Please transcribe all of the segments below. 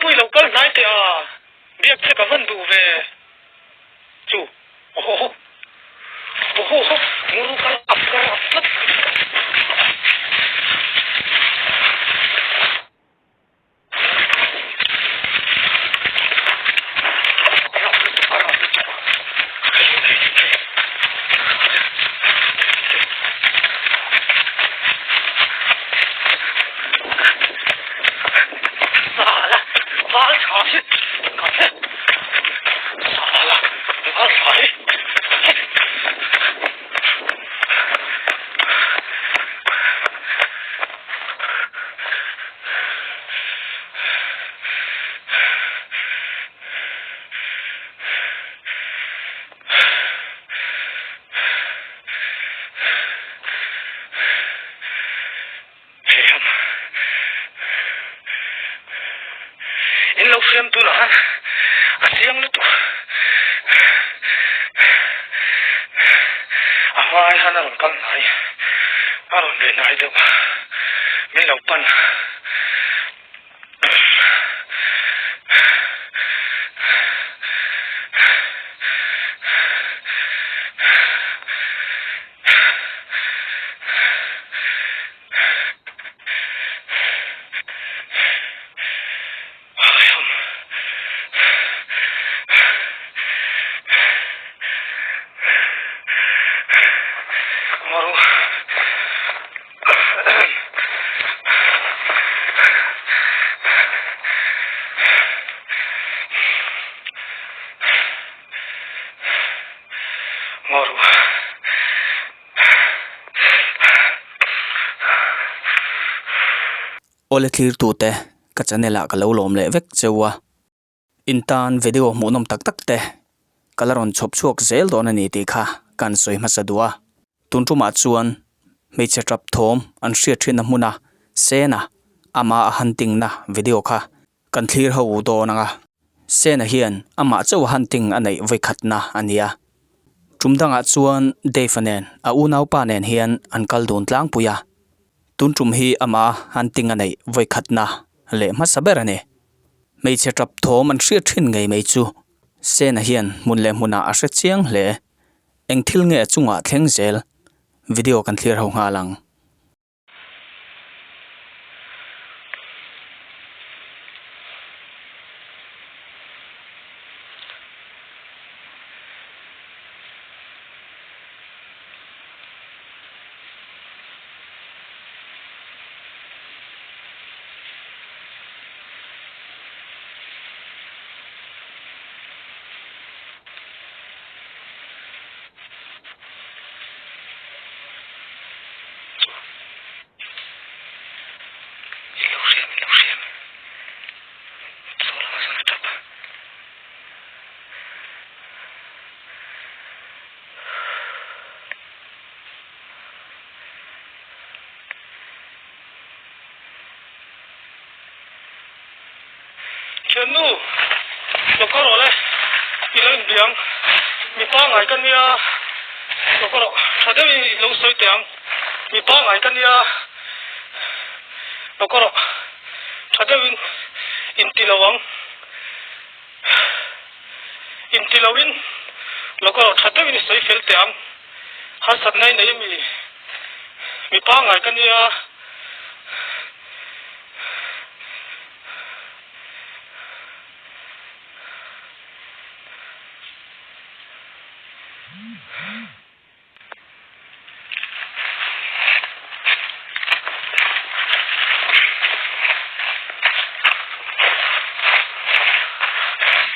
Pu i lo kal hnai teh a, biak che ka van duh ve. Chu, ohoho, ohoho, nguru ka rap ka rap tlat. Heihan in lo hriam tunah khan a chiang lutuk a hmai khan a rawn kal hnai a rawn reh hnai deuh min lo pan. Awle thlirtute ka channel ah ka lo lawm leh vek cheu a, in tan video hmuhnawm tak tak te ka la rawn chhawp chhuak zel dawn a ni tih kha kan sawi hmasa duh a. Tun tumah chuan hmeichhe tap thawm an hriat thinna hmuna Sena ama a hunting na video kha kan thlir ho dawn ang a. Sena hian amah chauh a hunting a neih vawikhatna a ni a. Tum dangah chuan Dave-a nen a unaupa nen hian an kal dun tlangpui a. Tun tum hi ama hunting a neih vawikhatna leh hmasa ber a ni. Hmeichhe tap thawm an hriat thin ngei mai chu Sena hian hmun leh hmunah a hre chiang hle. Eng thil nge a chungah thleng zel? Video kan thlir ho nghal ang. In lo hriam in lo hriam saw lamah sawn a tap a. Thiannu, lo kal rawh le, i lo inbiang, mi pangngai ka nia, lo kal rawh, tha deuhin i lo sawi teh ang, mi pangngai ka nia, lo kal rawh, tha deuhin inti lo ang, inti loin lo kal rawh, tha deuhin i sawi fel teh ang, harsatna i nei ami, mi pangngai ka nia.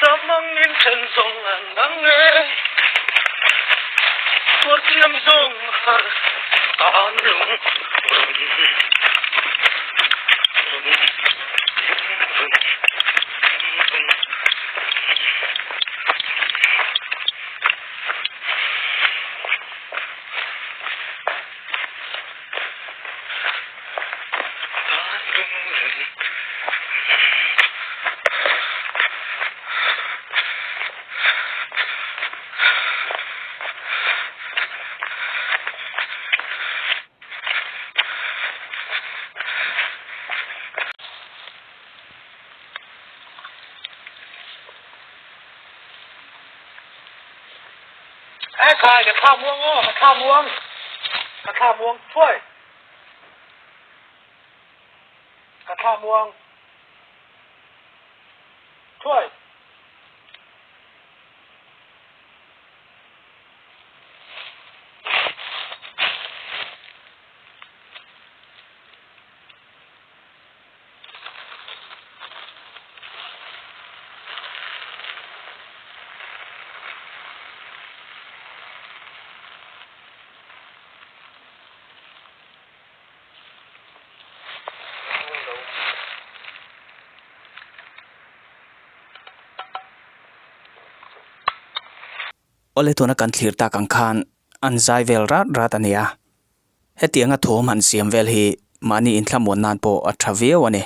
Samangin then zawng an nang e, tuarthiam zawng har tan lung E khai ka thla muang aw ka thla muang ka thla muang thuai ka thla muang thuai. Awle tuna kan thlir tak ang khan an zai vel rat rat a nia. Hetianga thawm han siam vel hi mahni inthlamuan nan pawh a tha viau a ni.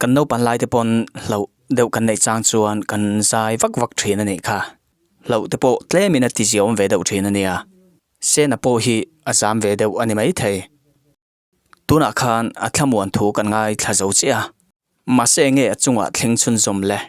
Kan naupan lai te pawn hlauh deuh kan neih chang chuan kan zai vak vak thin a nih kha. Hlauh te pawh tlemin a tiziawm ve deuh thin a nia. Sena pawh hi a zam ve deuh a ni maithei. Tunah khan a thlamuan thu kan ngaithla zo chiah a. Mahse enge a chungah thleng chhunzawm le?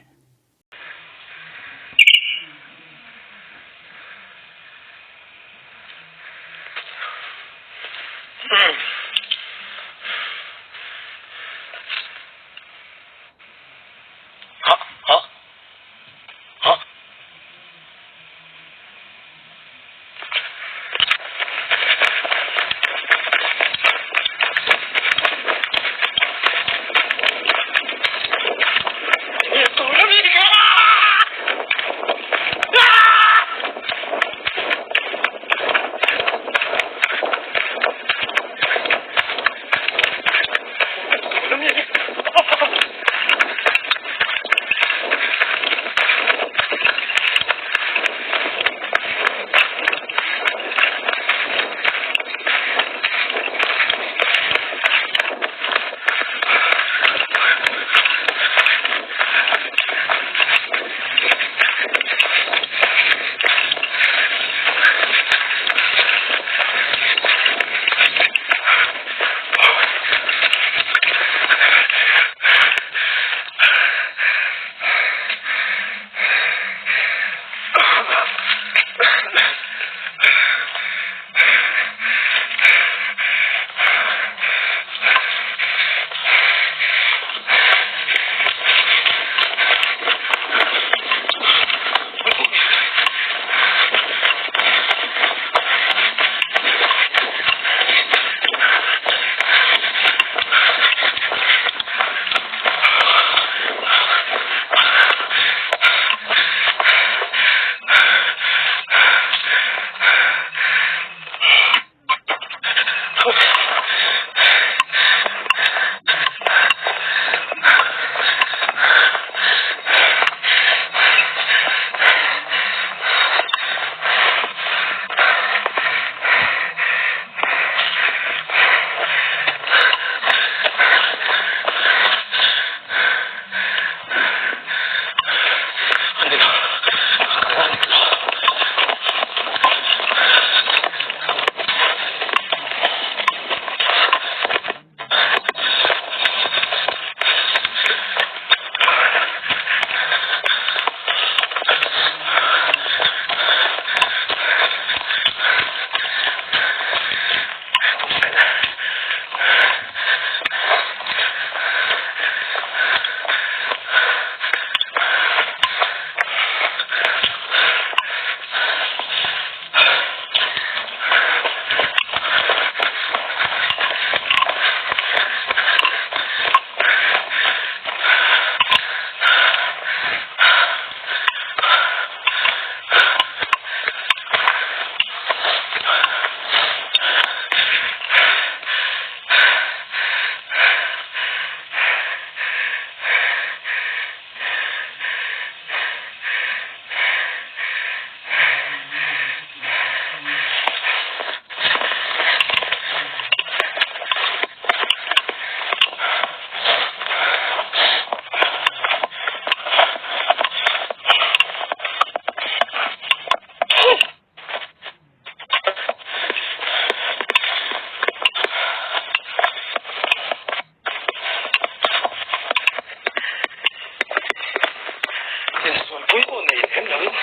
Insualpui pawh nei lem loin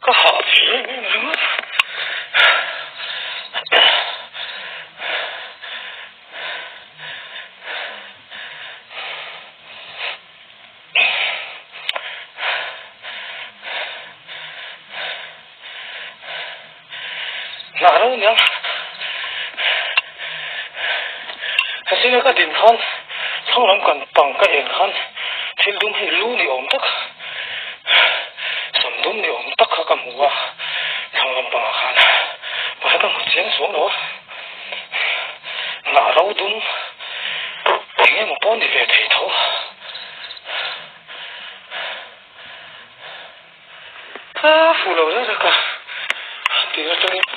ka hah ve em em ringawt. Hnah ro aniang. Hesina ka din khan thlang lam kan pang ka en khan thil dum hi lu ni awm tak sam dum ni awm tak kha ka hmu a thlang lam pangah khan mahse ka hmu chiang chuang lo a hnah ro dum eng emaw pawh ni ve thei tho. A fuh lo zet a ka tir atangin.